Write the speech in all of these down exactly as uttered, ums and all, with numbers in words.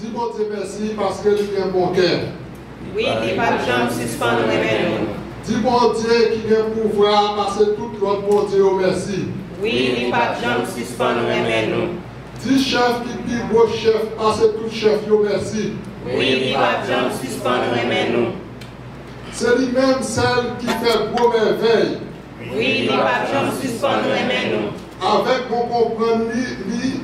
Di Bondye mèsi paske li gen bon kè. Wi, li p ap janm sispann renmen nou. Di Bondye ki gen pouvwa pase tout lòt bondye yo mèsi. Wi, li p ap janm sispann renmen nou. Di chèf ki pi gwo chèf pase tout chèf yo mèsi. Wi, li p ap janm sispann renmen nou. Se li menm sèl ki fè gwo mèvèy. Wi, li p ap janm sispann renmen nou. Avèk bon konprann li, li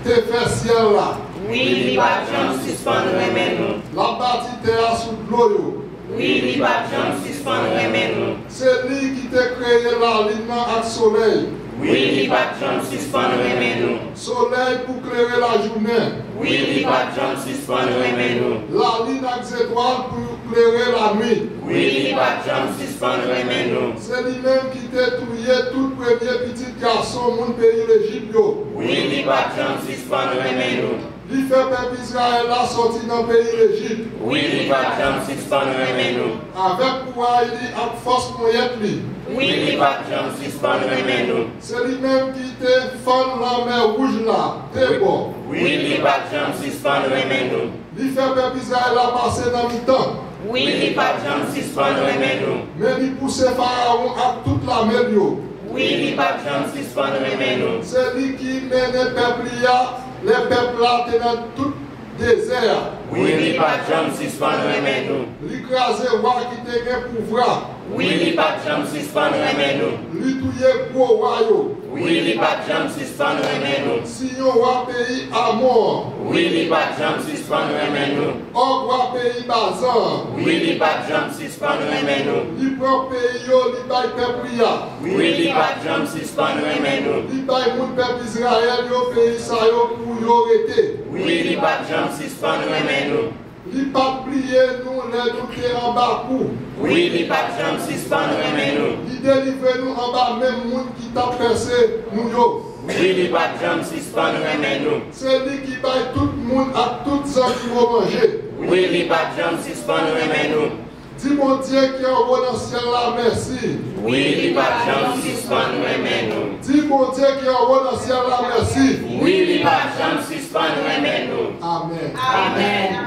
te fè syèl la. Wi, li p ap janm sispann renmen nou. L ap bati tè a sou dlo yo. Wi, li p ap janm sispann renmen nou. Se li ki te kreye lalin nan ak solèy. Wi, li p ap janm sispann renmen nou. Solèy pou klere lajounen. Wi, li p ap janm sispann renmen nou. Lalin ak zetwal pou klere lanwit. Wi, li p ap janm sispann renmen nou. Se li menm ki te touye tout premye pitit gason moun peyi Lejip yo. Wi, li p ap janm sispann renmen nou. Li fè pèp Izrayèl la sòti nan peyi Lejip. Wi, li p ap janm sispann renmen nou. Avèk kouray li ak fòs ponyèt li. Wi, li p ap janm sispann renmen nou. Se li menm ki te fann lanmè wouj la de bò. Wi, li p ap janm sispann renmen nou. Li fè pèp Izrayèl la pase nan mitan. Wi, li p ap janm sispann renmen nou. Men li pouse Farawon ak tout lame l yo. Wi, li p ap janm sispann renmen nou. Se li ki mennen pèp li a lè pèp la te nan tout dezè a. Wi, li p ap janm sispann renmen nou. Li kraze wa ki te gen pouvwa. Wi, li p ap janm sispann renmen nou. Li touye gwo wa yo. Wi, li p ap janm sispann renmen nou. Siyon wa peyi Amò an. Wi, li p ap janm sispann renmen nou. Òg wa peyi Bazan an. Wi, li p ap janm sispann renmen nou. Li pran peyi yo, li bay pèp li a. Wi, li p ap janm sispann renmen nou. Li bay moun pèp Izrayèl yo peyi sa yo pou yo rete. Wi, li p ap janm sispann renmen nou. Li pa t bliye nou lè nou te anba kou. Wi, li p ap janm sispann renmen nou. Li delivre nou anba men moun ki t ap pèse nou yo. Wi, li p ap janm sispann renmen nou. Se li ki bay tout moun ak tout zannimo manje. Wi, li p ap janm sispann renmen nou. Di Bondye ki anwo nan syèl la mèsi. Wi, li p ap janm sispann renmen nou. Di Bondye ki anwo nan syèl la mèsi. Wi, li p ap janm sispann renmen nou. Amèn. Amèn.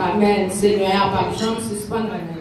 Amèn. Senyè a p ap janm sispann renmen.